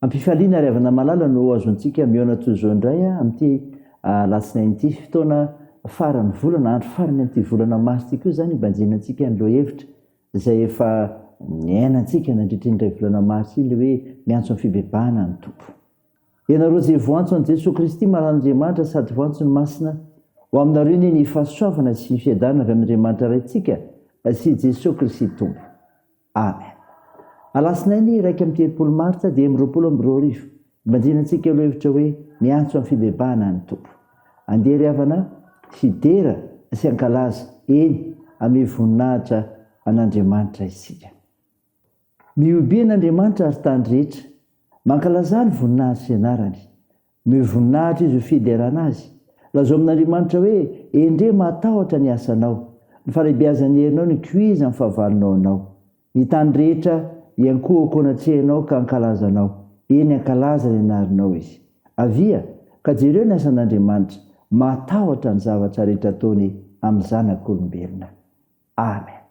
Am-pifaliana ry havana malala no azontsika mihaona toy izao indray amin'ity alatsinainy ity. Fotoana faran'ny volana, andro farany amin'ity volana marsa ity koa izany hibanjinantsika ny lohahevitra izay efa niainantsika nandritra iny iray volana marsa iny, ilay hoe miantso amin'ny fibebahana ny Tompo. Ianareo izay voantso an'i Jesoa Kristy malan'Andriamanitra sady voantso ny Masina, ho aminareo anie ny fahasoavana sy fiadanana avy amin'Andriamanitra Raintsika sy Jesoa Kristy Tompo. Amen. Alatsinainy 31 martsa 2025, Ibanjinantsika lohahevitra hoe Miantso amin'ny fibebahana ny Tompo. Andeha ry havana hidera sy hankalaza, eny, hamehy voninahitra an'Andriamanitra isika. Mihobiha an'Andriamanitra ry tany rehetra, mankalazà ny voninahitry ny anarany. Omeo voninahitra izy ho fiderana azy. Lazao amin'Andriamanitra hoe, Endrey mahatahotra ny asanao! Ny fahalehibeazan'ny herinao no ikoizan'ny fahavalonao anao. Ny tany rehetra hiankohoka eo anatrehanao ka hankalaza anao, eny hankalaza ny anaranao izy. Avia, ka jereo ny asan'Andriamanitra, mahatahotra ny zavatra rehetra ataony amin'ny zanak'olombelona. Amen.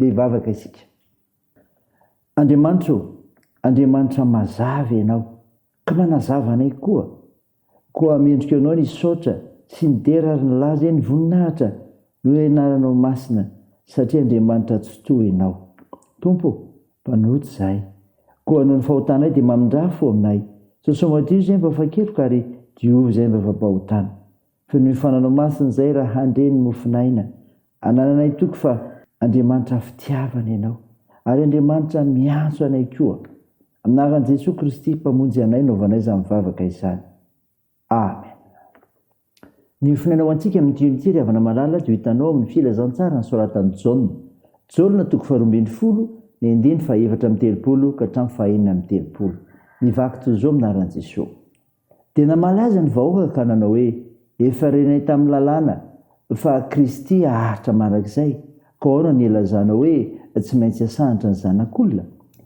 Dia hivavaka isika. Andriamanitra ô, Andriamanitra mazava Ianao, ka manazava anay koa. Koa mendrika Anao ny saotra sy ny dera ary ny laza eny voninahitra noho ny anaranao masina satria Andriamanitra Tsitoha Ianao. Tompo ô, mpanota izahay. Koa noho ny fahotanay dia mamindrà fo aminay. Sasao madio izay mba afa-keloka ary diovy izay mba afa-pahotana. Fenoy fananao masina izay raha handre ny mofon'aina. Anananay toky fa Andriamanitra fitiavana Ianao, ary Andriamanitra miantso anay koa. Amin'ny anaran'i Jesoa Kristy Mpamonjy anay no anaovanay izany vavaka izany. Amen. Ny mofon'aina ho antsika amin'ity io ity ry havana malala dia ho hitanao amin'ny filazantsara nosoratan'i Jaona. Jaona toko faharoambinifolo, ny andininy fahaefatra amby telopolo ka hatramin'ny fahaenina amby telopolo. Mivaky toy izao amin'ny anaran'i Jesoa. Dia namaly azy ny vahoaka ka nanao hoe, Efa renay tamin'ny lalàna fa Kristy haharitra mandrakizay, koa ahoana no ilazanao hoe tsy maintsy hasandratra ny Zanak'olona?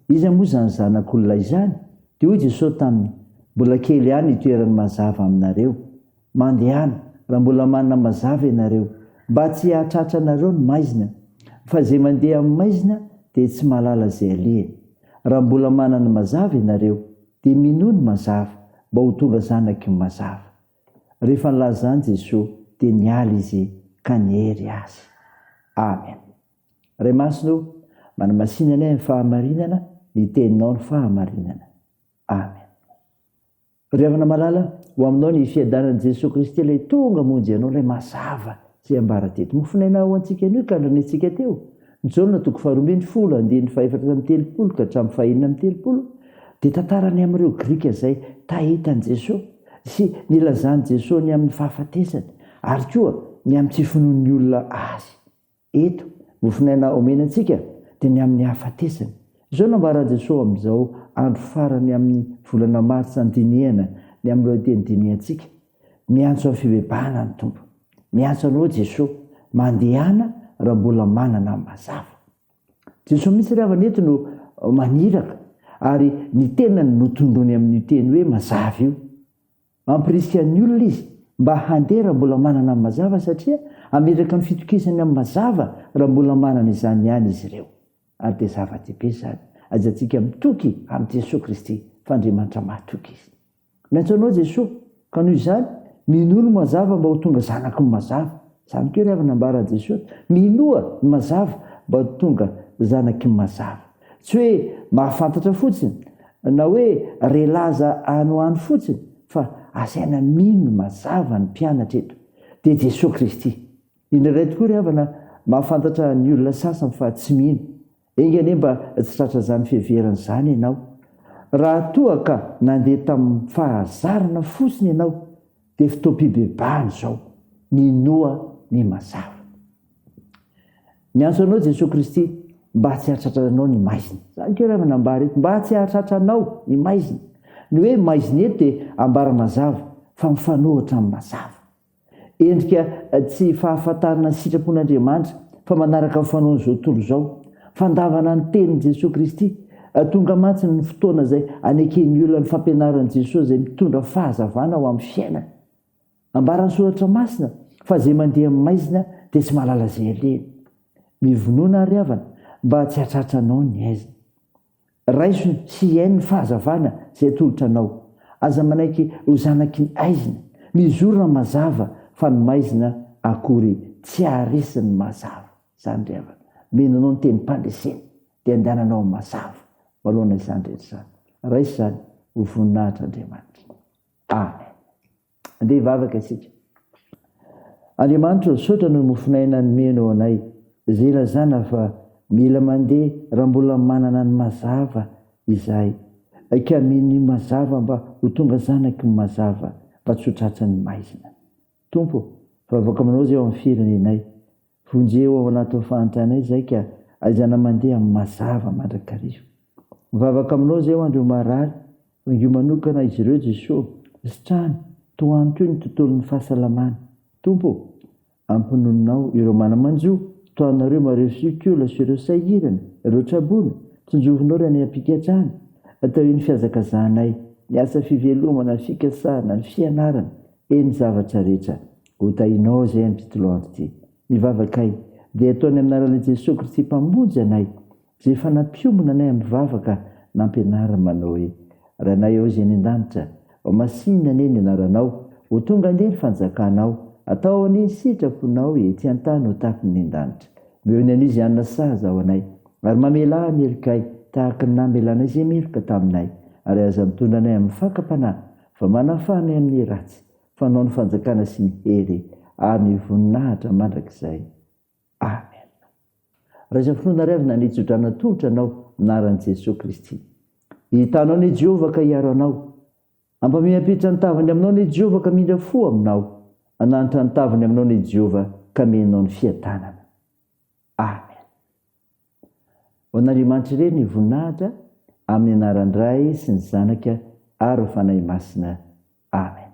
Iza moa izany Zanak'olona izany? Dia hoy Jesosy taminy, Mbola kely ihany ny itoeran'ny mazava aminareo. Mandehana, raha mbola manana mazava ianareo, mba tsy hahatratra anareo ny maizina. Fa izay mandeha amin'ny maizina dia tsy mahalala izay alehany. Raha mbola manana mazava ianareo, Dia minoa ny mazava, mba ho tonga zanaky ny mazava. Rehefa nilaza izany Jesoa, dia niala Izy ka niery azy. Amen. Ray Masina o, manamasina anay amin'ny fahamarinana, ny Teninao no fahamarinana. Amen. Ry havana malala, ho aminao ny fiadanan'i Jesoa Kristy ilay tonga hamonjy anao, ilay mazava izay ambara teto. Mofonaina ho antsika anio ka andrenesintsika teo. Jaona toko faharoambinifolo, andininy fahefatra amby telopolo ka hatramin'ny fahenina amby telopolo dia tantara ny amin'ireo Grika izay ta-hahita an'i Jesoa sy nilazan'i Jesoa ny amin'ny fahafatesany ary koa ny amin'ny tsy finoan'ny olona Azy. Eto, mofonaina omena antsika dia ny amin'ny hahafatesany. Izao no ambaran'i Jesoa amin'izao andro farany amin'ny volana martsa andinihana ny amin'ireo teny dinihantsika, Miantso amin'ny fibebahana ny Tompo. Miantso anao Jesoa, mandehana raha mbola manana ny mazava. Jesoa mihitsy ry havana eto no maniraka ary ny tenany no tondroiny amin'io teny hoe mazava io. Mampirisika ny olona izy mba handeha raha mbola manana ny mazava satria hametraka ny fitokisany amin'ny mazava raha mbola manana izany ihany izy ireo. Ary dia zava-dehibe izany, aizantsika mitoky amin'i Jesoa Kristy fa Andriamanitra mahatoky Izy. Miantso anao Jesoa, ka noho izany, minoa ny mazava mba ho tonga zanaky ny mazava. Izany koa ry havana nambaran'i Jesoa, minoa ny mazava mba ho tonga zanaky ny mazava. Tsy hoe mahafantatra fotsiny, na hoe re laza any ho any fotsiny, fa asaina mino ny mazava ny mpianatra eto, dia Jesoa Kristy. Indraindray tokoa ry havana mahafantatra ny olona sasany fa tsy mino. Enga anie mba tsy tratran'izany fiheverana izany ianao. Raha toa ka nandeha tamin'ny fahazarana fotsiny ianao, dia fotoam-pibebahana izao. Minoa ny mazava. Miantso anao Jesoa Kristy mba tsy hahatratra anao ny maizina. Izany koa raha nambara eto, mba tsy hahatratra anao ny maizina. Ny hoe maizina eto dia ambara mazava fa mifanohitra amin'ny mazava. Endrika tsy fahafantarana ny sitrapon'Andriamanitra fa manaraka ny fanaon'izao tontolo izao. Fandavana ny tenin'i Jesoa Kristy. Tonga mantsy ny fotoana izay aneken'ny olona ny fampianaran'i Jesoa izay mitondra fahazavana ho amin'ny fiainana. Ambaran'ny Soratra Masina fa izay mandeha amin'ny maizina dia tsy mahalala izay alehany. Mivonona àry havana mba tsy hahatratra anao ny haizina. Raiso sy hihaino ny fahazavana izay atolotra anao. Aza manaiky ho zanaky ny aizina. Mizorona mazava fa ny maizina akory tsy haharesy ny mazava. Izany ry havana. Mino anao ny tenim-pandresena dia andehananao amin'ny mazava manoloana izany rehetra izany. Raiso izany ho voninahitr'Andriamanitra. Amen. Andeha hivavaka isika. Andriamanitra ô, misaotra noho ny mofon'aina nomenao anay, izay ilazana fa mila mandeha raha mbola manana ny mazava izahay, ka mino ny mazava mba ho tonga zanaky ny mazava, mba tsy ho tratran'ny maizina. Tompo ô, vavaka aminao izay ao amin'ny firenenay, Vonjeo ao anatin'ny fahantranay izay ka aizana mandeha amin'ny mazava mandrakariva. Mivavaka aminao izay ho an'ireo marary, vangio manokana izy ireo Jesoa, sitrano, tohano koa ny tontolon'ny fahasalamana. Tompo ô, ampionononao ireo mana-manjo, tohanareo marefo sy kola sy ireo sahirana, ireo traboina, tsinjovinao ry any am-pikatrana, tahian'ny fihazakazahanay, ny asa fivelomana, ny fikasana, ny fianarana, eny ny zavatra rehetra. Ho tahinao izay amin'ity toloandro ity. Ny vavakay. Dia ataony amin'ny anaran'i Jesoa Kristy Mpamonjy anay, izay efa nampiombona anay amin'ny vavaka nampianariny manao hoe, Rainay ao izay any an-danitra, ho masinina anie ny anaranao, ho tonga anie ny fanjakanao, atao anie ny sitraponao ety an-tany ho tahaky ny any an-danitra. Omeo ny anio izay hanina sahaza ho anay, ary mamelà ny helokay, tahaka ny namelanay izay meloka taminay, ary aza mitondra anay amin'ny fakam-panahy, fa manafaha anay amin'ny ratsy, Fanao ny fanjakana sy ny hery ary ny voninahitra mandrakizay. Amen. Raiso finoana ry havana ny tsodrano atolotra anao anaran'i Jesoa Kristy. Hitanao anie Jehovah ka hiaro anao. Hampamiampitra ny tavany aminao anie Jehovah ka mindra fo aminao. Hananitra ny tavany aminao anie Jehovah ka amenao ny fiadanana. Amen. Ho an'Andriamanitra irery ny voninahitra, amin'ny anaran'ny Ray sy ny Zanaka ary ny Fanahy Masina. Amen.